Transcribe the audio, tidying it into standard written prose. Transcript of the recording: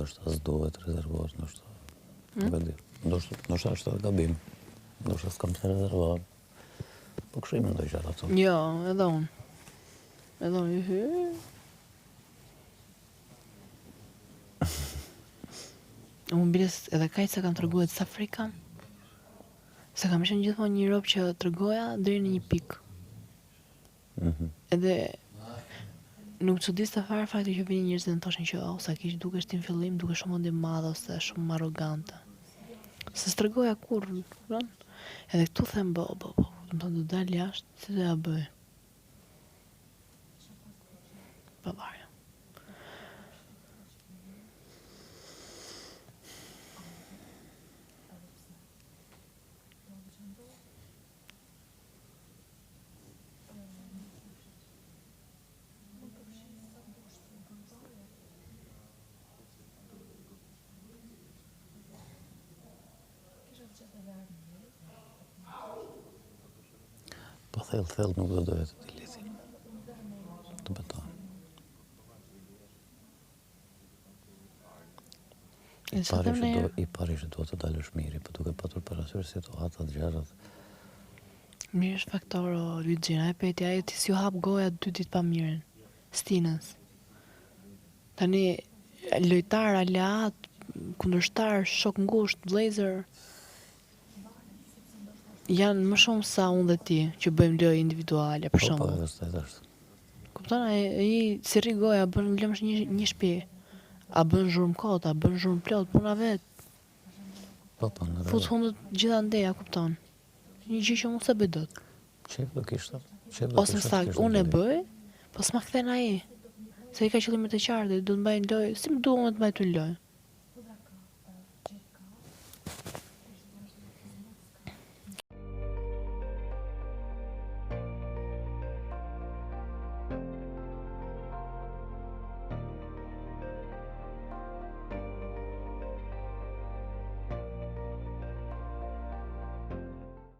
Ndoshta s'duhet rezervuar, ndoshta hmm? nuk e di. Ndoshta ndoshta është edhe gabim. Ndoshta s'kam pse rezervohem. Po kështu i mendoj gjërat ato. Jo, edhe unë. Edhe unë, hy. Unë biles edhe kaq sa kam treguar sa frikë kam. Se kam qenë gjithmonë një rob që tregoja deri në një pikë. Mm -hmm. Edhe nuk çudiste fare fakti që vinin njerëzit dhe thoshin që oh, sa keq dukesh ti në fillim, dukesh shumë mendjemadhe ose shumë arrogante. Se s'tregoja kurrë, kupton? Edhe këtu them bo, bo, bo, do të thonë do dal jashtë, si do ja bëj? Pa varja. Po thellë, thellë nuk do doja të dilje ti. Të betohem. I pari që do, i pari që do të dalë është Miri, po duke patur parasysh situatat, gjërat. Miri është faktor o Luigi, e peti, ai ti s'ju hap goja dy ditë pa Mirin. Stinës. Tani lojtar, aleat, kundërshtar, shok ngusht, vëllezër janë më shumë sa unë dhe ti që bëjmë lojë individuale për po, po, shembull. Po, vërtet është. Kupton, ai ai si rri goja bën lëmsh një një shtëpi. A bën zhurmë kot, a bën zhurmë plot, puna vet. Po, po, në Fut hundët gjithandej, a kupton? Një gjë që unë s'e bëj dot. Qejf do kishte, qejf do Ose kishte. saktë, unë e bëj, po s'ma kthen ai. Se ai ka qëllimet e qarta, do të mbaj në lojë, si më duhet të mbaj ty në lojë.